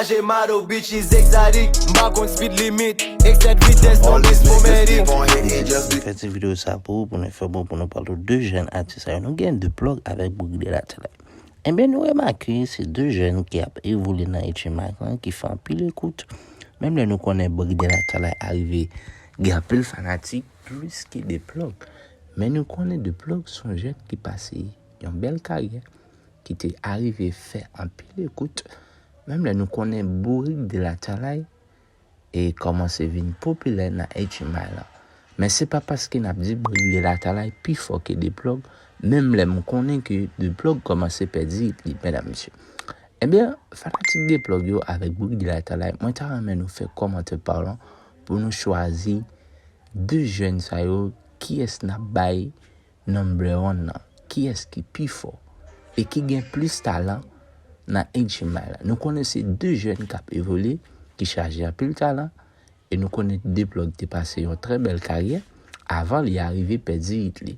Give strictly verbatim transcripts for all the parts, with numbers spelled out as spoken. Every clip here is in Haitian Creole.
Chaje mado, bitches exotic, m pa konn speed limit, eksè de vitès, non, dis pou meri. Fè ti videyo sa pou ou, pou nou fè bon, pou nou pale de jèn atis sa yo. Nou gen De Plug avèk Brig de Latalay. Ebyen, nou remake se de jèn ki ap evolye nan H M I lan, ki fè anpil ekout. Menm lè nou konnen Brig de Latalay arive gen anpil fanatik, plis ke De Plug. Men nou konnen De Plug se yon jèn ki pase yon bèl karyè, ki te arive fè anpil ekout. Menm lè nou konnen Brig de Latalay e kòmanse vin popilè nan H M I lan. Men se pa paske n ap di Brig de Latalay pi fò ke De Plug, menm lè m konnen ke De Plug kòmanse pèdi hit li, medam, mesye. Ebyen, fanatik De Plug yo avèk Brig de Latalay, mwen ta renmen nou fè kòmantè palan pou nou chwazi de jèn sa yo, kiyès n ap bay number one nan, kiyès ki pi fò e ki gen plis talan nan H M I lan. Nou konnen se de jèn k ap evolye, ki chaje anpil talan, e nou konnen De Plug te pase yon trè bèl karyè avan li arive pèdi hit li.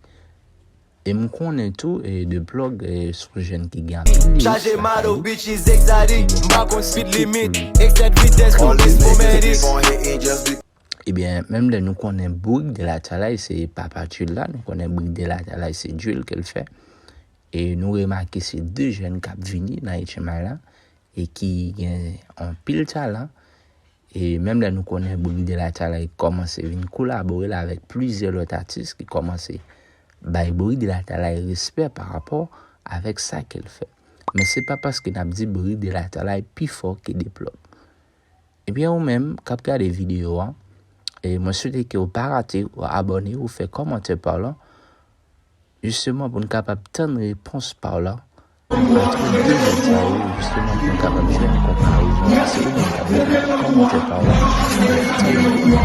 E m konnen tou, e De Plug, e, se yon jèn ki gen anpil hit. Chaje mado, bitches exotic, m pa konn speed limit, eksè de vitès, non, dis pou meri. Ebyen, menm lè nou konnen Brig de Latalay se papa drill la, nou konnen Brig de Latalay se drill ke l fè. E nou remake se de jèn k ap vini nan H M I lan e ki gen anpil talan. E menm lè nou konnen Brig de Latalay kòmanse vin kolabore l avèk plizyè lòt atis ki kòmanse bay Brig de Latalay respè pa rapò avèk sa ke l fè. Men se pa paske n ap di Brig de Latalay pi fò ke De Plug. Ebyen, ou menm k ap gade videyo a, e mwen swete ke w pa rate, w abòne, w fè kòmantè pa w lan, jisteman pou n kapab tann repons pa w la antre de jèn sa yo, jisteman pou n kapab jwenn konparezon an. Se ou menm k ap gade, kòmantè pa w la.